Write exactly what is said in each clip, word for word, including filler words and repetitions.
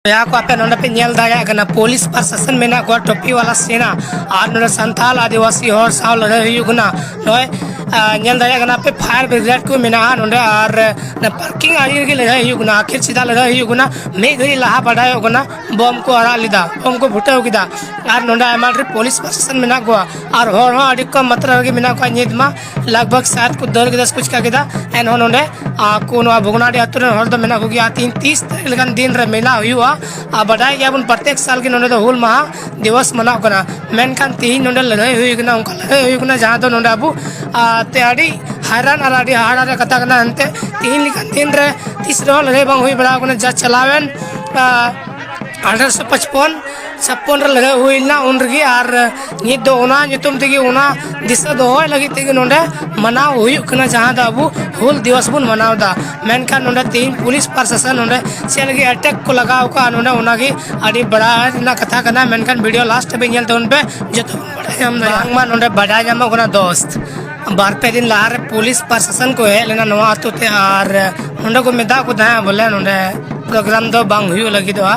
ᱵᱚᱭᱦᱟ ᱠᱚ, ᱟᱯᱮ ᱱᱚᱰᱮ ᱯᱮ ᱧᱮᱞ ᱫᱟᱲᱮᱭᱟᱜ ᱠᱟᱱᱟ, ᱯᱩᱞᱤᱥ ᱯᱨᱚᱥᱟᱥᱚᱱ ᱢᱮᱱᱟᱜ ᱠᱚᱣᱟ ᱴᱳᱯᱤ ᱣᱟᱞᱟ ᱥᱮᱱᱟ, ᱟᱨ ᱱᱚᱰᱮ ᱥᱟᱱᱛᱟᱞ ᱟᱹᱫᱤᱵᱟᱹᱥᱤ ᱦᱚᱲ ᱥᱟᱶ ᱞᱟᱹᱲᱦᱟᱹᱭ ᱦᱩᱭᱩᱜ ᱠᱟᱱᱟ᱾ ᱱᱚᱜᱼᱚᱭ, ᱟ, ᱧᱮᱞ ᱫᱟᱲᱮᱭᱟᱜ ᱠᱟᱱᱟ ᱯᱮ, ᱯᱷᱟᱭᱟᱨ ᱵᱨᱤᱜᱮᱰ ᱠᱚ ᱢᱮᱱᱟᱜᱼᱟ ᱱᱚᱰᱮ, ᱟᱨ ᱚᱱᱟ ᱯᱟᱨᱠᱤᱝ ᱟᱲᱮ ᱨᱮᱜᱮ ᱞᱟᱹᱲᱦᱟᱹᱭ ᱦᱩᱭᱩᱜ ᱠᱟᱱᱟ᱾ ᱟᱹᱠᱷᱤᱨ ᱪᱮᱫᱟᱜ ᱞᱟᱹᱲᱦᱟᱹᱭ ᱦᱩᱭᱩᱜ ᱠᱟᱱᱟ? ᱢᱤᱫ ᱜᱷᱟᱹᱲᱤᱡ ᱞᱟᱦᱟ ᱵᱟᱰᱟᱭᱚᱜ ᱠᱟᱱᱟ, ᱵᱚᱢ ᱠᱚ ᱟᱲᱟᱜ ᱞᱮᱫᱟ, ᱵᱚᱢ ᱠᱚ ᱯᱷᱩᱴᱟᱹᱣ ᱠᱮᱫᱟ, ᱟᱨ ᱱᱚᱰᱮ ᱟᱭᱢᱟ ᱰᱷᱮᱨ ᱯᱩᱞᱤᱥ ᱯᱨᱚᱥᱟᱥᱚᱱ ᱢᱮᱱᱟᱜ ᱠᱚᱣᱟ, ᱟᱨ ᱦᱚᱲ ᱦᱚᱸ ᱟᱹᱰᱤ ᱠᱚᱢ ᱢᱟᱛᱨᱟ ᱨᱮᱜᱮ ᱢᱮᱱᱟᱜ ᱠᱚᱣᱟ᱾ ᱧᱤᱫ ᱢᱟ ᱞᱟᱜᱽ ᱵᱷᱟᱜᱽ ᱥᱟᱭᱟᱫ ᱠᱚ ᱫᱟᱹᱲ ᱠᱮᱫᱟ ᱥᱮ ᱠᱚ ᱪᱤᱠᱟ ᱠᱮᱫᱟ, ᱮᱱᱦᱚᱸ ᱱᱚᱰᱮ ᱟᱠᱚ ᱱᱚᱣᱟ ᱵᱷᱚᱜᱽᱱᱟᱰᱤ ᱟᱹᱛᱩ ᱨᱮᱱ ᱦᱚᱲ ᱫᱚ ᱢᱮᱱᱟᱜ ᱠᱚᱜᱮᱭᱟ᱾ ᱛᱤᱦᱤᱧ ᱛᱤᱥ ᱛᱟᱹᱨᱤᱠᱷ ᱞᱮᱠᱟᱱ ᱫᱤᱱ ᱨᱮ ᱢᱮᱞᱟ ᱦᱩᱭᱩᱜᱼᱟ᱾ ᱟᱨ ᱵᱟᱰᱟᱭ ᱜᱮᱭᱟᱵᱚᱱ, ᱯᱨᱚᱛᱮᱠ ᱥᱟᱞ ᱜᱮ ᱱᱚᱰᱮ ᱫᱚ ᱦᱩᱞ ᱢᱟᱦᱟ ᱫᱤᱵᱚᱥ ᱢᱟᱱᱟᱜ ᱠᱟᱱᱟ, ᱢᱮᱱᱠᱷᱟᱱ ᱛᱤᱦᱤᱧ ᱱᱚᱰᱮ ᱞᱟᱹᱲᱦᱟᱹᱭ ᱦᱩᱭ ᱠᱟᱱᱟ, ᱚᱱᱠᱟ ᱞᱟᱹᱲᱦᱟᱹᱭ ᱦᱩᱭ ᱠᱟᱱᱟ ᱡᱟᱦᱟᱸ ᱫᱚ ᱱᱚᱰᱮ ᱟᱵᱚ, ᱟ, ᱛᱮ ᱟᱹᱰᱤ ᱦᱟᱭᱨᱟᱱ ᱟᱨ ᱟᱹᱰᱤ ᱦᱟᱦᱟᱲᱟ ᱨᱮ ᱠᱟᱛᱷᱟ ᱠᱟᱱᱟ᱾ ᱮᱱᱛᱮ ᱛᱤᱦᱤᱧ ᱞᱮᱠᱟᱱ ᱫᱤᱱ ᱨᱮ ᱛᱤᱥ ᱨᱮᱦᱚᱸ ᱞᱟᱹᱲᱦᱟᱹᱭ ᱵᱟᱝ ᱦᱩᱭ ᱵᱟᱲᱟ ᱠᱟᱱᱟ, ᱡᱟ ᱪᱟᱞᱟᱣᱮᱱ, ᱟ, ᱟᱴᱷᱨᱚᱥᱚ ᱯᱟᱸᱪᱯᱚᱱ ᱪᱷᱟᱯᱯᱚᱱ ᱨᱮ ᱞᱟᱹᱲᱦᱟᱹᱭ ᱦᱩᱭ ᱞᱮᱱᱟ ᱩᱱ ᱨᱮᱜᱮ, ᱟᱨ ᱱᱤᱛ ᱫᱚ ᱚᱱᱟ ᱧᱩᱛᱩᱢ ᱛᱮᱜᱮ, ᱚᱱᱟ ᱫᱤᱥᱟᱹ ᱫᱚᱦᱚᱭ ᱞᱟᱹᱜᱤᱫ ᱛᱮᱜᱮ ᱱᱚᱰᱮ ᱢᱟᱱᱟᱣ ᱦᱩᱭᱩᱜ ᱠᱟᱱᱟ, ᱡᱟᱦᱟᱸ ᱫᱚ ᱟᱵᱚ ᱦᱩᱞ ᱫᱤᱵᱚᱥ ᱵᱚᱱ ᱢᱟᱱᱟᱣ ᱮᱫᱟ᱾ ᱢᱮᱱᱠᱷᱟᱱ ᱱᱚᱰᱮ ᱛᱮᱦᱮᱧ ᱯᱩᱞᱤᱥ ᱯᱨᱚᱥᱟᱥᱚᱱ ᱱᱚᱰᱮ ᱪᱮᱫ ᱞᱟᱹᱜᱤᱫ ᱮᱴᱮᱠ ᱠᱚ ᱞᱟᱜᱟᱣ ᱠᱟᱜᱼᱟ ᱱᱚᱰᱮ, ᱚᱱᱟᱜᱮ ᱟᱹᱰᱤ ᱵᱟᱲᱟᱭ ᱨᱮᱱᱟᱜ ᱠᱟᱛᱷᱟ ᱠᱟᱱᱟ᱾ ᱢᱮᱱᱠᱷᱟᱱ ᱵᱷᱤᱰᱤᱭᱳ ᱞᱟᱥᱴ ᱦᱟᱹᱵᱤᱡ ᱧᱮᱞ ᱛᱟᱵᱚᱱ ᱯᱮ, ᱡᱚᱛᱚ ᱵᱚᱱ ᱵᱟᱲᱟᱭ ᱧᱟᱢ ᱫᱟᱲᱮᱭᱟᱜᱼᱟ᱾ ᱵᱟᱝᱢᱟ ᱱᱚᱰᱮ ᱵᱟᱰᱟᱭ ᱧᱟᱢᱚᱜ ᱠᱟᱱᱟ ᱫᱳᱥᱛ, ᱵᱟᱨ ᱯᱮ ᱫᱤᱱ ᱞᱟᱦᱟᱨᱮ ᱯᱩᱞᱤᱥ ᱯᱨᱚᱥᱟᱥᱚᱱ ᱠᱚ ᱦᱮᱡ ᱞᱮᱱᱟ ᱱᱚᱣᱟ ᱟᱛᱳ ᱛᱮ, ᱟᱨ ᱱᱚᱰᱮ ᱠᱚ ᱢᱮᱛᱟ ᱠᱚ ᱛᱟᱦᱮᱸᱫ ᱵᱚᱞᱮ ᱱᱚᱰᱮ ᱯᱨᱳᱜᱨᱟᱢ ᱫᱚ ᱵᱟᱝ ᱦᱩᱭᱩᱜ ᱞᱟᱹᱜᱤᱫᱚᱜᱼᱟ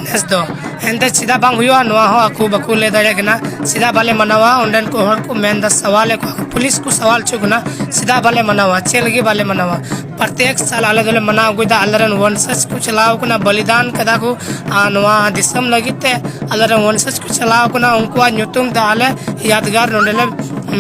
ᱱᱮᱥ ᱫᱚ᱾ ᱮᱱᱛᱮ ᱪᱮᱫᱟᱜ ᱵᱟᱝ ᱦᱩᱭᱩᱜᱼᱟ, ᱱᱚᱣᱟ ᱦᱚᱸ ᱟᱠᱚ ᱵᱟᱠᱚ ᱞᱟᱹᱭ ᱫᱟᱲᱮᱭᱟᱜ ᱠᱟᱱᱟ᱾ ᱪᱮᱫᱟᱜ ᱵᱟᱞᱮ ᱢᱟᱱᱟᱣᱟ? ᱚᱸᱰᱮᱱ ᱠᱚ ᱦᱚᱲ ᱠᱚ ᱢᱮᱱᱫᱟ, ᱥᱟᱣᱟᱞᱮᱫ ᱠᱚᱣᱟ ᱠᱚ, ᱯᱩᱞᱤᱥ ᱠᱚ ᱥᱟᱣᱟᱞ ᱦᱚᱪᱚᱜ ᱠᱟᱱᱟ, ᱪᱮᱫᱟᱜ ᱵᱟᱞᱮ ᱢᱟᱱᱟᱣᱟ, ᱪᱮᱫ ᱞᱟᱹᱜᱤᱫ ᱵᱟᱞᱮ ᱢᱟᱱᱟᱣᱟ? ᱯᱨᱚᱛᱮᱠ ᱥᱟᱞ ᱟᱞᱮ ᱫᱚᱞᱮ ᱢᱟᱱᱟᱣ ᱟᱹᱜᱩᱭᱮᱫᱟ, ᱟᱞᱮᱨᱮᱱ ᱵᱚᱝᱥᱚᱡᱽ ᱠᱚ ᱪᱟᱞᱟᱣ ᱠᱟᱱᱟ, ᱵᱚᱞᱤᱫᱟᱱ ᱠᱟᱫᱟ ᱠᱚ, ᱟᱨ ᱱᱚᱣᱟ ᱫᱤᱥᱚᱢ ᱞᱟᱹᱜᱤᱫ ᱛᱮ ᱟᱞᱮᱨᱮᱱ ᱵᱚᱝᱥᱚᱡᱽ ᱠᱚ ᱪᱟᱞᱟᱣ ᱠᱟᱱᱟ, ᱩᱱᱠᱩᱣᱟᱜ ᱧᱩᱛᱩᱢ ᱛᱮ ᱟᱞᱮ ᱭᱟᱫᱽᱜᱟᱨ ᱱᱚᱰᱮ ᱞᱮ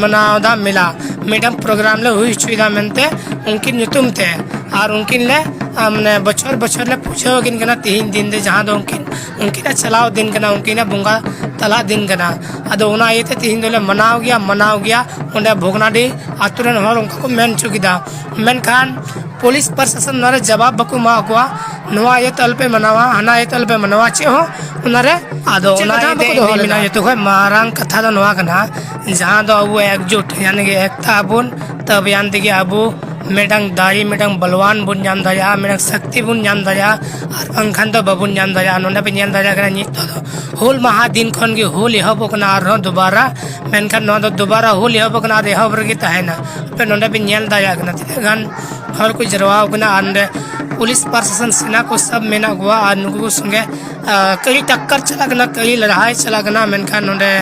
ᱢᱟᱱᱟᱣ ᱮᱫᱟ ᱢᱮᱞᱟ, ᱢᱤᱫᱴᱟᱝ ᱯᱨᱳᱜᱨᱟᱢ ᱞᱮ ᱦᱩᱭ ᱦᱚᱪᱚᱭᱮᱫᱟ ᱢᱮᱱᱛᱮ ᱩᱱᱠᱤᱱ ᱧᱩᱛᱩᱢ ᱛᱮ᱾ ᱟᱨ ᱩᱱᱠᱤᱱ ᱞᱮ, ᱟ, ᱢᱟᱱᱮ ᱵᱚᱪᱷᱚᱨ ᱵᱚᱪᱷᱚᱨ ᱞᱮ ᱯᱩᱡᱟᱹ ᱟᱹᱠᱤᱱ ᱠᱟᱱᱟ ᱛᱤᱦᱤᱧ ᱫᱤᱱ ᱨᱮ, ᱡᱟᱦᱟᱸ ᱫᱚ ᱩᱱᱠᱤᱱ, ᱩᱱᱠᱤᱱᱟᱜ ᱪᱟᱞᱟᱣ ᱫᱤᱱ ᱠᱟᱱᱟ, ᱩᱱᱠᱤᱱᱟᱜ ᱵᱚᱸᱜᱟ ᱛᱟᱞᱟ ᱫᱤᱱ ᱠᱟᱱᱟ᱾ ᱟᱫᱚ ᱚᱱᱟ ᱤᱭᱟᱹᱛᱮ ᱛᱤᱦᱤᱧ ᱫᱚᱞᱮ ᱢᱟᱱᱟᱣ ᱜᱮᱭᱟ, ᱢᱟᱱᱟᱣ ᱜᱮᱭᱟ᱾ ᱚᱸᱰᱮ ᱵᱷᱚᱜᱽᱱᱟᱰᱤ ᱟᱛᱳ ᱨᱮᱱ ᱦᱚᱲ ᱚᱱᱠᱟ ᱠᱚ ᱢᱮᱱ ᱦᱚᱪᱚ ᱠᱮᱫᱟ, ᱢᱮᱱᱠᱷᱟᱱ ᱯᱩᱞᱤᱥ ᱯᱨᱚᱥᱟᱥᱚᱱ ᱱᱚᱣᱟ ᱨᱮ ᱡᱟᱵᱟᱵ ᱵᱟᱠᱚ ᱮᱢᱟ ᱠᱚᱣᱟ᱾ ᱱᱚᱣᱟ ᱤᱭᱟᱹᱛᱮ ᱟᱞᱚᱯᱮ ᱢᱟᱱᱟᱣᱟ, ᱦᱟᱱᱟ ᱤᱭᱟᱹᱛᱮ ᱟᱞᱚᱯᱮ ᱢᱟᱱᱟᱣᱟ, ᱪᱮᱫ ᱦᱚᱸ ᱚᱱᱟᱨᱮ ᱟᱫᱚ ᱪᱮᱫ ᱚᱱᱟ ᱠᱟᱛᱷᱟ ᱤᱭᱟᱹᱛᱮ ᱵᱟᱠᱚ ᱤᱧ ᱫᱚᱦᱚ ᱫᱩᱧ ᱞᱮᱫᱟ? ᱢᱮᱱᱟ, ᱡᱚᱛᱚ ᱠᱷᱚᱱ ᱢᱟᱨᱟᱝ ᱠᱟᱛᱷᱟ ᱫᱚ ᱱᱚᱣᱟ ᱠᱟᱱᱟ, ᱡᱟᱦᱟᱸ ᱫᱚ ᱟᱵᱚ ᱮᱠᱡᱩᱴ, ᱭᱟᱱᱤ ᱜᱮ ᱮᱠᱛᱟ ᱟᱵᱚᱱ, ᱛᱚᱵᱮ ᱭᱟᱱ ᱛᱮᱜᱮ ᱟᱵᱚ ᱢᱤᱫᱴᱟᱝ ᱫᱟᱲᱮ, ᱢᱤᱫᱴᱟᱝ ᱵᱚᱞᱣᱟᱱ ᱵᱚᱱ ᱧᱟᱢ ᱫᱟᱲᱮᱭᱟᱜᱼᱟ, ᱢᱤᱫᱴᱟᱝ ᱥᱚᱠᱛᱤ ᱵᱚᱱ ᱧᱟᱢ ᱫᱟᱲᱮᱭᱟᱜᱼᱟ, ᱟᱨ ᱵᱟᱝᱠᱷᱟᱱ ᱫᱚ ᱵᱟᱵᱚᱱ ᱧᱟᱢ ᱫᱟᱲᱮᱭᱟᱜᱼᱟ᱾ ᱱᱚᱰᱮ ᱯᱮ ᱧᱮᱞ ᱫᱟᱲᱮᱭᱟᱜ ᱠᱟᱱᱟ, ᱱᱤᱛᱚᱜ ᱫᱚ ᱦᱩᱞ ᱢᱟᱦᱟ ᱫᱤᱱ ᱠᱷᱚᱱ ᱜᱮ ᱦᱩᱞ ᱮᱦᱚᱵᱚᱜ ᱠᱟᱱᱟ ᱟᱨᱦᱚᱸ ᱫᱩᱵᱟᱨᱟ, ᱢᱮᱱᱠᱷᱟᱱ ᱱᱚᱣᱟ ᱫᱚ ᱫᱩᱵᱟᱨᱟ ᱦᱩᱞ ᱮᱦᱚᱵᱚᱜ ᱠᱟᱱᱟ ᱟᱨ ᱮᱦᱚᱵ ᱨᱮᱜᱮ ᱛᱟᱦᱮᱱᱟ᱾ ᱟᱯᱮ ᱱᱚᱰᱮ ᱯᱮ ᱧᱮᱞ ᱫᱟᱲᱮᱭᱟᱜ ᱠᱟᱱᱟ ᱛᱤᱱᱟᱹᱜ ᱜᱟᱱ ᱦᱚᱲ ᱠᱚ ᱡᱟᱨᱣᱟ ᱟᱠᱟᱱᱟ, ᱟᱨ ᱱᱚᱰᱮ ᱯᱩᱞᱤᱥ ᱯᱨᱚᱥᱟᱥᱚᱱ ᱥᱮᱱᱟ ᱠᱚ ᱥᱟᱵ ᱢᱮᱱᱟᱜ ᱠᱚᱣᱟ ᱟᱨ ᱱᱩᱠᱩ ᱠᱚ ᱥᱚᱸᱜᱮ ᱠᱟᱹᱞᱤ ᱴᱟᱠᱠᱟᱨ ᱪᱟᱞᱟᱜ ᱠᱟᱱᱟ, ᱠᱟᱹᱞᱤ ᱞᱟᱹᱲᱦᱟᱹᱭ ᱪᱟᱞᱟᱜ ᱠᱟᱱᱟ᱾ ᱢᱮᱱᱠᱷᱟᱱ ᱱᱚᱰᱮ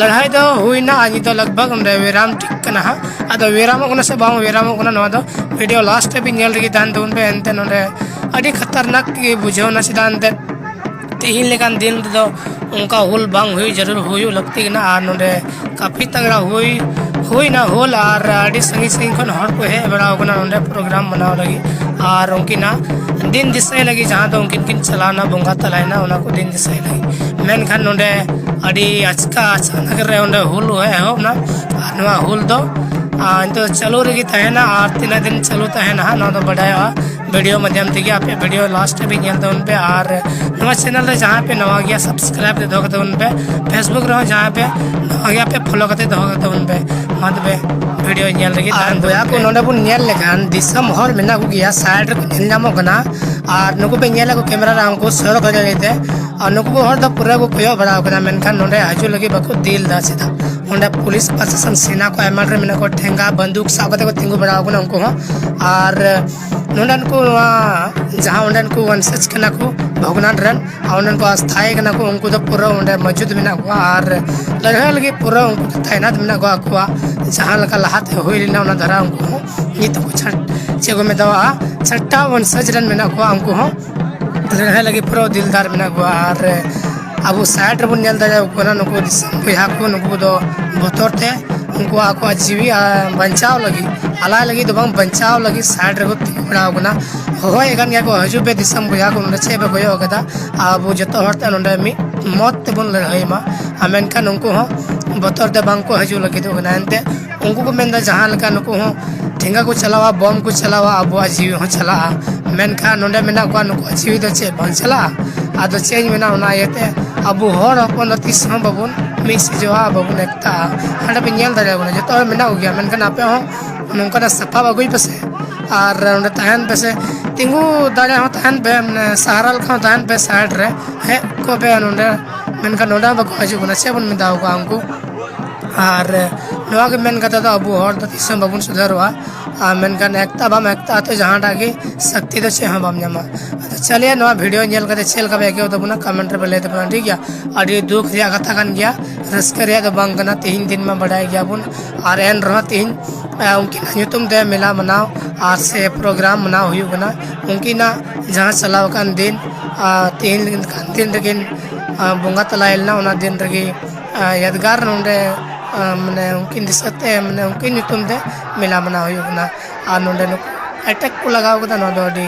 ᱞᱟᱹᱲᱦᱟᱹᱭ ᱫᱚ ᱦᱩᱭᱱᱟ ᱟᱨ ᱱᱤᱛᱚᱜ ᱞᱟᱜᱽ ᱵᱷᱟᱜᱽ ᱱᱚᱰᱮ ᱵᱤᱨᱟᱢ ᱴᱷᱤᱠ ᱠᱟᱱᱟ ᱦᱟᱸᱜ᱾ ᱟᱫᱚ ᱵᱤᱨᱟᱢᱚᱜ ᱠᱟᱱᱟ ᱥᱮ ᱵᱟᱝ ᱵᱤᱨᱟᱢᱚᱜ ᱠᱟᱱᱟ, ᱱᱚᱣᱟ ᱫᱚ ᱵᱷᱤᱰᱤᱭᱳ ᱞᱟᱥᱴ ᱦᱟᱹᱵᱤᱡ ᱧᱮᱞ ᱨᱮᱜᱮ ᱛᱟᱦᱮᱱ ᱛᱟᱵᱚᱱ ᱯᱮ᱾ ᱮᱱᱛᱮ ᱱᱚᱰᱮ ᱟᱹᱰᱤ ᱠᱷᱟᱛᱟᱨᱱᱟᱠ ᱜᱮ ᱵᱩᱡᱷᱟᱹᱣ ᱮᱱᱟ, ᱪᱮᱫᱟᱜ ᱮᱱᱛᱮ ᱛᱮᱦᱮᱧ ᱞᱮᱠᱟᱱ ᱫᱤᱱ ᱨᱮᱫᱚ ᱚᱱᱠᱟ ᱦᱩᱞ ᱵᱟᱝ ᱦᱩᱭ ᱡᱟᱹᱨᱩᱲ, ᱦᱩᱭᱩᱜ ᱞᱟᱹᱠᱛᱤ ᱠᱟᱱᱟ᱾ ᱟᱨ ᱱᱚᱰᱮ ᱠᱟᱯᱷᱤ ᱛᱟᱜᱽᱲᱟ ᱦᱩᱭ ᱦᱩᱭᱱᱟ ᱦᱩᱞ, ᱟᱨ ᱟᱹᱰᱤ ᱥᱟᱺᱜᱤᱧ ᱥᱟᱺᱜᱤᱧ ᱠᱷᱚᱱ ᱦᱚᱲ ᱠᱚ ᱦᱮᱡ ᱵᱟᱲᱟᱣ ᱠᱟᱱᱟ ᱱᱚᱰᱮ ᱯᱨᱳᱜᱨᱟᱢ ᱢᱟᱱᱟᱣ ᱞᱟᱹᱜᱤᱫ᱾ ᱟᱨ ᱩᱱᱠᱤᱱᱟᱜ ᱫᱤᱱ ᱫᱤᱥᱟᱹᱭ ᱞᱟᱹᱜᱤᱫ, ᱡᱟᱦᱟᱸ ᱫᱚ ᱩᱱᱠᱤᱱ ᱠᱤᱱ ᱪᱟᱞᱟᱣᱱᱟ ᱵᱚᱸᱜᱟ ᱛᱟᱞᱟᱭᱱᱟ, ᱚᱱᱟ ᱠᱚ ᱫᱤᱱ ᱫᱤᱥᱟᱹᱭ ᱞᱟᱹᱜᱤᱫ᱾ ᱢᱮᱱᱠᱷᱟᱱ ᱱᱚᱰᱮ ᱟᱹᱰᱤ ᱟᱪᱠᱟ ᱟᱪᱟᱱᱟᱠ ᱨᱮ ᱚᱸᱰᱮ ᱦᱩᱞ ᱮᱦᱚᱵ ᱮᱱᱟ᱾ ᱟᱨ ᱱᱚᱣᱟ ᱦᱩᱞ ᱫᱚ ᱟᱨ ᱱᱤᱛᱚᱜ ᱪᱟᱹᱞᱩ ᱨᱮᱜᱮ ᱛᱟᱦᱮᱱᱟ᱾ ᱟᱨ ᱛᱤᱱᱟᱹᱜ ᱫᱤᱱ ᱪᱟᱹᱞᱩ ᱛᱟᱦᱮᱱᱟ ᱦᱟᱸᱜ, ᱱᱚᱣᱟ ᱫᱚ ᱵᱟᱰᱟᱭᱚᱜᱼᱟ ᱵᱷᱤᱰᱤᱭᱳ ᱢᱟᱫᱽᱫᱷᱚᱢ ᱛᱮᱜᱮ᱾ ᱟᱯᱮ ᱵᱷᱤᱰᱤᱭᱳ ᱞᱟᱥᱴ ᱦᱟᱹᱵᱤᱡ ᱧᱮᱞ ᱛᱟᱵᱚᱱ ᱯᱮ᱾ ᱟᱨ ᱱᱚᱣᱟ ᱪᱮᱱᱮᱞ ᱨᱮ ᱡᱟᱦᱟᱸᱭ ᱯᱮ ᱱᱟᱣᱟ ᱜᱮᱭᱟ, ᱥᱟᱵᱥᱠᱨᱟᱭᱤᱵ ᱨᱮ ᱫᱚᱦᱚ ᱠᱟᱛᱟ ᱵᱚᱱ ᱯᱮ᱾ ᱯᱷᱮᱥᱵᱩᱠ ᱨᱮᱦᱚᱸ ᱡᱟᱦᱟᱸᱭ ᱯᱮ ᱱᱟᱣᱟ ᱜᱮᱭᱟ ᱯᱮ, ᱯᱷᱚᱞᱳ ᱠᱟᱛᱮ ᱫᱚᱦᱚ ᱠᱟᱛᱟ ᱵᱚᱱ ᱯᱮ᱾ ᱢᱟ ᱛᱚᱵᱮ ᱵᱷᱤᱰᱤᱭᱳ ᱧᱮᱞ ᱨᱮᱜᱮ ᱟᱨ ᱛᱟᱦᱮᱱ ᱵᱚᱭᱦᱟ ᱛᱟᱵᱚᱱ ᱠᱚ, ᱯᱮ᱾ ᱱᱚᱰᱮ ᱵᱚᱱ ᱧᱮᱞ ᱞᱮᱠᱷᱟᱱ ᱫᱤᱥᱚᱢ ᱦᱚᱲ ᱢᱮᱱᱟᱜ ᱠᱚᱜᱮᱭᱟ, ᱥᱟᱭᱤᱰ ᱨᱮᱠᱚ ᱧᱮᱞ ᱧᱟᱢᱚᱜ ᱠᱟᱱᱟ᱾ ᱟᱨ ᱱᱩᱠᱩ ᱯᱮ ᱧᱮᱞᱮᱫ ᱠᱚ ᱠᱮᱢᱮᱨᱟ ᱨᱮ, ᱩᱱᱠᱩ ᱥᱚᱲᱚᱠ ᱨᱮ ᱞᱟᱹᱭᱛᱮ, ᱟᱨ ᱱᱩᱠᱩ ᱠᱚ ᱦᱚᱲ ᱫᱚ ᱯᱩᱨᱟᱹ ᱠᱚ ᱠᱚᱭᱚᱜ ᱵᱟᱲᱟ ᱟᱠᱟᱫᱟ, ᱢᱮᱱᱠᱷᱟᱱ ᱱᱚᱰᱮ ᱦᱤᱡᱩᱜ ᱞᱟᱹᱜᱤᱫ ᱵᱟᱠᱚ ᱫᱤᱞ ᱮᱫᱟ᱾ ᱪᱮᱫᱟᱜ? ᱚᱸᱰᱮ ᱯᱩᱞᱤᱥ ᱯᱨᱚᱥᱟᱥᱚᱱ ᱥᱮᱱᱟ ᱠᱚ ᱟᱭᱢᱟ ᱰᱷᱮᱨ ᱢᱮᱱᱟᱜ ᱠᱚᱣᱟ, ᱴᱷᱮᱸᱜᱟ ᱵᱟᱱᱫᱩᱠ ᱥᱟᱵ ᱠᱟᱛᱮ ᱠᱚ ᱛᱤᱸᱜᱩ ᱵᱟᱲᱟ ᱟᱠᱟᱱᱟ ᱩᱱᱠᱩ ᱦᱚᱸ᱾ ᱟᱨ ᱱᱚᱰᱮᱱ ᱠᱚ ᱱᱚᱣᱟ ᱡᱟᱦᱟᱸ ᱚᱸᱰᱮᱱ ᱠᱚ ᱣᱚᱱᱥᱮᱡᱽ ᱠᱟᱱᱟ ᱠᱚ ᱵᱷᱚᱜᱽᱱᱟᱰ ᱨᱮᱱ, ᱟᱨ ᱚᱸᱰᱮᱱ ᱠᱚ ᱟᱥᱛᱷᱟᱭᱤ ᱠᱟᱱᱟ ᱠᱚ, ᱩᱱᱠᱩ ᱫᱚ ᱯᱩᱨᱟᱹ ᱚᱸᱰᱮ ᱢᱚᱡᱩᱫ ᱢᱮᱱᱟᱜ ᱠᱚᱣᱟ᱾ ᱟᱨ ᱞᱟᱹᱲᱦᱟᱹᱭ ᱞᱟᱹᱜᱤᱫ ᱯᱩᱨᱟᱹ ᱩᱱᱠᱩ ᱫᱚ ᱛᱟᱭᱱᱟᱛ ᱢᱮᱱᱟᱜ ᱠᱚᱣᱟ᱾ ᱟᱠᱚᱣᱟᱜ ᱡᱟᱦᱟᱸ ᱞᱮᱠᱟ ᱞᱟᱦᱟᱛᱮ ᱦᱩᱭ ᱞᱮᱱᱟ, ᱚᱱᱟ ᱫᱷᱟᱨᱟ ᱩᱱᱠᱩ ᱦᱚᱸ ᱱᱤᱛ ᱦᱚᱸᱠᱚ ᱪᱷᱟᱴ-, ᱪᱮᱫ ᱠᱚ ᱢᱮᱛᱟᱣᱟᱜᱼᱟ, ᱪᱷᱟᱴᱴᱟ ᱣᱚᱱᱥᱮᱡᱽ ᱨᱮᱱ ᱢᱮᱱᱟᱜ ᱠᱚᱣᱟ᱾ ᱩᱱᱠᱩ ᱦᱚᱸ ᱞᱟᱹᱲᱦᱟᱹᱭ ᱞᱟᱹᱜᱤᱫ ᱯᱩᱨᱟᱹ ᱫᱤᱞᱫᱟᱨ ᱢᱮᱱᱟᱜ ᱠᱚᱣᱟ᱾ ᱟᱨ ᱟᱵᱚ ᱥᱟᱭᱤᱰ ᱨᱮᱵᱚᱱ ᱧᱮᱞ ᱫᱟᱲᱮᱭᱟᱠᱚ ᱠᱟᱱᱟ, ᱱᱩᱠᱩ ᱫᱤᱥᱚᱢ ᱵᱚᱭᱦᱟ ᱠᱚ, ᱱᱩᱠᱩ ᱫᱚ ᱵᱚᱛᱚᱨ ᱛᱮ ᱩᱱᱠᱩ ᱟᱠᱚᱣᱟᱜ ᱡᱤᱣᱤ, ᱟ, ᱵᱟᱧᱪᱟᱣ ᱞᱟᱹᱜᱤᱫ, ᱟᱞᱟᱭ ᱞᱟᱹᱜᱤᱫ ᱫᱚ ᱵᱟᱝ, ᱵᱟᱧᱪᱟᱣ ᱞᱟᱹᱜᱤᱫ ᱥᱟᱭᱤᱰ ᱨᱮᱠᱚ ᱛᱤᱸᱜᱩ ᱵᱟᱲᱟᱣ ᱠᱟᱱᱟ᱾ ᱦᱚᱦᱚᱭᱮᱫ ᱠᱟᱱ ᱜᱮᱭᱟ ᱠᱚ, "ᱦᱤᱡᱩᱜ ᱯᱮ ᱫᱤᱥᱚᱢ ᱵᱚᱭᱦᱟ ᱠᱚ, ᱱᱚᱰᱮ ᱪᱮᱫ ᱯᱮ ᱠᱚᱭᱚᱜ ᱠᱟᱫᱟ?" ᱟᱵᱚ ᱡᱚᱛᱚ ᱦᱚᱲ ᱛᱮ ᱱᱚᱰᱮ ᱢᱤᱫ ᱢᱚᱛ ᱛᱮᱵᱚᱱ ᱞᱟᱹᱲᱦᱟᱹᱭ ᱢᱟ᱾ ᱟᱨ ᱢᱮᱱᱠᱷᱟᱱ ᱩᱱᱠᱩ ᱦᱚᱸ ᱵᱚᱛᱚᱨ ᱛᱮ ᱵᱟᱝ ᱠᱚ ᱦᱤᱡᱩᱜ ᱞᱟᱹᱜᱤᱫᱚᱜ ᱠᱟᱱᱟ᱾ ᱮᱱᱛᱮ ᱩᱱᱠᱩ ᱠᱚ ᱢᱮᱱᱫᱟ, ᱡᱟᱦᱟᱸ ᱞᱮᱠᱟ ᱱᱩᱠᱩ ᱦᱚᱸ ᱴᱷᱮᱸᱜᱟ ᱠᱚ ᱪᱟᱞᱟᱣᱟ, ᱵᱚᱢ ᱠᱚ ᱪᱟᱞᱟᱣᱟ, ᱟᱵᱚᱣᱟᱜ ᱡᱤᱣᱤ ᱦᱚᱸ ᱪᱟᱞᱟᱜᱼᱟ᱾ ᱢᱮᱱᱠᱷᱟᱱ ᱱᱚᱰᱮ ᱢᱮᱱᱟᱜ ᱠᱚᱣᱟ, ᱱᱩᱠᱩᱣᱟᱜ ᱡᱤᱣᱤ ᱫᱚ ᱪᱮᱫ ᱵᱟᱝ ᱪᱟᱞᱟᱜᱼᱟ? ᱟᱫᱚ ᱪᱮᱫ ᱤᱧ ᱢᱮᱱᱟ, ᱚᱱᱟ ᱤᱭᱟᱹᱛᱮ ᱟᱵᱚ ᱦᱚᱲ ᱦᱚᱯᱚᱱ ᱫᱚ ᱛᱤᱥ ᱦᱚᱸ ᱵᱟᱵᱚᱱ ᱢᱤᱫ ᱥᱤᱡᱚᱜᱼᱟ, ᱵᱟᱵᱚᱱ ᱮᱠᱛᱟᱜᱼᱟ᱾ ᱦᱟᱸᱰᱮ ᱯᱮ ᱧᱮᱞ ᱫᱟᱲᱮᱭᱟᱠᱚ ᱠᱟᱱᱟ, ᱡᱚᱛᱚ ᱦᱚᱲ ᱢᱮᱱᱟᱜ ᱠᱚᱜᱮᱭᱟ, ᱢᱮᱱᱠᱷᱟᱱ ᱟᱯᱮ ᱦᱚᱸ ᱱᱚᱝᱠᱟᱱᱟᱜ ᱥᱟᱯᱟᱵ ᱟᱹᱜᱩᱭ ᱯᱮᱥᱮ᱾ ᱟᱨ ᱚᱸᱰᱮ ᱛᱟᱦᱮᱱ ᱯᱮᱥᱮ, ᱛᱤᱸᱜᱩ ᱫᱟᱲᱮ ᱦᱚᱸ ᱛᱟᱦᱮᱱ ᱯᱮ, ᱢᱟᱱᱮ ᱥᱟᱦᱟᱨᱟ ᱞᱮᱠᱟ ᱦᱚᱸ ᱛᱟᱦᱮᱱ ᱯᱮ ᱥᱟᱭᱤᱰ ᱨᱮ, ᱦᱮᱡ ᱠᱚᱜ ᱯᱮ ᱱᱚᱸᱰᱮ᱾ ᱢᱮᱱᱠᱷᱟᱱ ᱱᱚᱸᱰᱮ ᱦᱚᱸ ᱵᱟᱠᱚ ᱦᱤᱡᱩᱜ ᱠᱟᱱᱟ, ᱪᱮᱫ ᱵᱚᱱ ᱢᱮᱛᱟ ᱠᱚᱣᱟ ᱩᱱᱠᱩ? ᱟᱨ ᱱᱚᱣᱟ ᱜᱮ ᱢᱮᱱ ᱠᱟᱛᱮ ᱫᱚ ᱟᱵᱚ ᱦᱚᱲ ᱫᱚ ᱛᱤᱥ ᱦᱚᱸ ᱵᱟᱵᱚᱱ ᱥᱩᱫᱷᱟᱹᱨᱚᱜᱼᱟ᱾ ᱟᱨ ᱢᱮᱱᱠᱷᱟᱱ ᱮᱠᱛᱟ ᱵᱟᱢ ᱮᱠᱛᱟ ᱛᱚ ᱡᱟᱦᱟᱸᱴᱟᱜ ᱜᱮ ᱥᱚᱠᱛᱤ ᱫᱚ ᱪᱮᱫ ᱦᱚᱸ ᱵᱟᱢ ᱧᱟᱢᱟ᱾ ᱟᱫᱚ ᱪᱟᱞᱤᱭᱟ, ᱱᱚᱣᱟ ᱵᱷᱤᱰᱤᱭᱳ ᱧᱮᱞ ᱠᱟᱛᱮ ᱪᱮᱫ ᱞᱮᱠᱟ ᱯᱮ ᱟᱹᱭᱠᱟᱹᱣ ᱛᱟᱵᱚᱱᱟ, ᱠᱚᱢᱮᱱᱴ ᱨᱮᱯᱮ ᱞᱟᱹᱭ ᱛᱟᱵᱚᱱᱟ, ᱴᱷᱤᱠ ᱜᱮᱭᱟ? ᱟᱹᱰᱤ ᱫᱩᱠ ᱨᱮᱭᱟᱜ ᱠᱟᱛᱷᱟ ᱠᱟᱱ ᱜᱮᱭᱟ, ᱨᱟᱹᱥᱠᱟᱹ ᱨᱮᱭᱟᱜ ᱫᱚ ᱵᱟᱝ ᱠᱟᱱᱟ᱾ ᱛᱮᱦᱮᱧ ᱫᱤᱱ ᱢᱟ ᱵᱟᱰᱟᱭ ᱜᱮᱭᱟᱵᱚᱱ, ᱟᱨ ᱮᱱ ᱨᱮᱦᱚᱸ ᱛᱮᱦᱮᱧ ᱟᱸ, ᱩᱱᱠᱤᱱᱟᱜ ᱧᱩᱛᱩᱢ ᱛᱮ ᱢᱮᱞᱟ ᱢᱟᱱᱟᱣ ᱟᱨ ᱥᱮ ᱯᱨᱳᱜᱨᱟᱢ ᱢᱟᱱᱟᱣ ᱦᱩᱭᱩᱜ ᱠᱟᱱᱟ᱾ ᱩᱱᱠᱤᱱᱟᱜ ᱡᱟᱦᱟᱸ ᱪᱟᱞᱟᱣ ᱟᱠᱟᱱ ᱫᱤᱱ, ᱟᱨ ᱛᱮᱦᱮᱧ ᱞᱮᱠᱟᱱ ᱫᱤᱱ ᱨᱮᱠᱤᱱ, ᱟᱨ ᱵᱚᱸᱜᱟ ᱛᱟᱞᱟᱭ ᱞᱮᱱᱟ, ᱚᱱᱟ ᱫᱤᱱ ᱨᱮᱜᱮ, ᱟᱨ ᱭᱟᱫᱽᱜᱟᱨ ᱱᱚᱰᱮ, ᱟᱨ ᱢᱟᱱᱮ ᱩᱱᱠᱤᱱ ᱫᱤᱥᱟᱹ ᱛᱮ, ᱢᱟᱱᱮ ᱩᱱᱠᱤᱱ ᱧᱩᱛᱩᱢ ᱛᱮ ᱢᱮᱞᱟ ᱢᱟᱱᱟᱣ ᱦᱩᱭᱩᱜ ᱠᱟᱱᱟ᱾ ᱟᱨ ᱱᱚᱰᱮ ᱱᱩᱠᱩ ᱮᱴᱮᱠ ᱠᱚ ᱞᱟᱜᱟᱣ ᱠᱟᱫᱟ, ᱱᱚᱣᱟ ᱫᱚ ᱟᱹᱰᱤ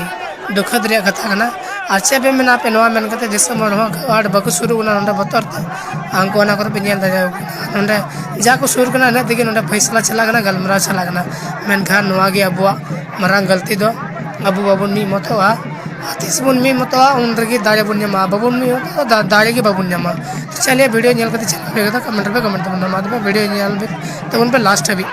ᱫᱩᱠᱷᱟᱹᱛ ᱨᱮᱭᱟᱜ ᱠᱟᱛᱷᱟ ᱠᱟᱱᱟ᱾ ᱟᱨ ᱪᱮᱫ ᱯᱮ ᱢᱮᱱᱟ ᱟᱯᱮ ᱱᱚᱣᱟ ᱢᱮᱱ ᱠᱟᱛᱮ, ᱫᱤᱥᱚᱢ ᱦᱚᱲ ᱦᱚᱸ ᱟᱸᱴ ᱵᱟᱠᱚ ᱥᱩᱨᱩᱜ ᱠᱟᱱᱟ ᱱᱚᱰᱮ ᱵᱚᱛᱚᱨ ᱛᱮ᱾ ᱩᱱᱠᱩ ᱚᱱᱟ ᱠᱚᱨᱮ ᱯᱮ ᱧᱮᱞ ᱫᱟᱲᱮᱭᱟᱠᱚ ᱠᱟᱱᱟ, ᱱᱚᱰᱮ ᱡᱟ ᱠᱚ ᱥᱩᱨ ᱠᱟᱱᱟ, ᱤᱱᱟᱹᱜ ᱛᱮᱜᱮ ᱱᱚᱰᱮ ᱯᱷᱟᱭᱥᱟᱞᱟ ᱪᱟᱞᱟᱜ ᱠᱟᱱᱟ, ᱜᱟᱞᱢᱟᱨᱟᱣ ᱪᱟᱞᱟᱜ ᱠᱟᱱᱟ᱾ ᱢᱮᱱᱠᱷᱟᱱ ᱱᱚᱣᱟ ᱜᱮ ᱟᱵᱚᱣᱟᱜ ᱢᱟᱨᱟᱝ ᱜᱟᱹᱞᱛᱤ ᱫᱚ᱾ ᱟᱵᱚ ᱵᱟᱵᱚᱱ ᱢᱤᱫ ᱢᱚᱛᱚᱜᱼᱟ᱾ ᱟᱨ ᱛᱤᱥ ᱵᱚᱱ ᱢᱤᱫ ᱢᱚᱛᱚᱜᱼᱟ, ᱩᱱ ᱨᱮᱜᱮ ᱫᱟᱲᱮ ᱵᱚᱱ ᱧᱟᱢᱟ᱾ ᱵᱟᱵᱚᱱ ᱢᱤᱫ ᱢᱚᱛᱚᱜᱼᱟ, ᱫᱟ-, ᱫᱟᱲᱮ ᱜᱮ ᱵᱟᱵᱚᱱ ᱧᱟᱢᱟ᱾ ᱛᱚ ᱪᱟᱞᱤᱭᱟ, ᱵᱷᱤᱰᱤᱭᱳ ᱧᱮᱞ ᱠᱟᱛᱮ ᱪᱮᱫ ᱞᱮᱠᱟ ᱯᱮ ᱟᱹᱭᱠᱟᱹᱣ ᱠᱮᱫᱟ, ᱠᱚᱢᱮᱱᱴ ᱨᱮ ᱠᱚᱢᱮᱱᱴ ᱛᱟᱵᱚᱱ ᱯᱮ᱾ ᱢᱟ ᱛᱚᱵᱮ ᱵᱷᱤᱰᱤᱭᱳ ᱧᱮᱞ ᱛᱟᱵᱚᱱ ᱯᱮ ᱞᱟᱥᱴ ᱦᱟᱹᱵᱤᱡ᱾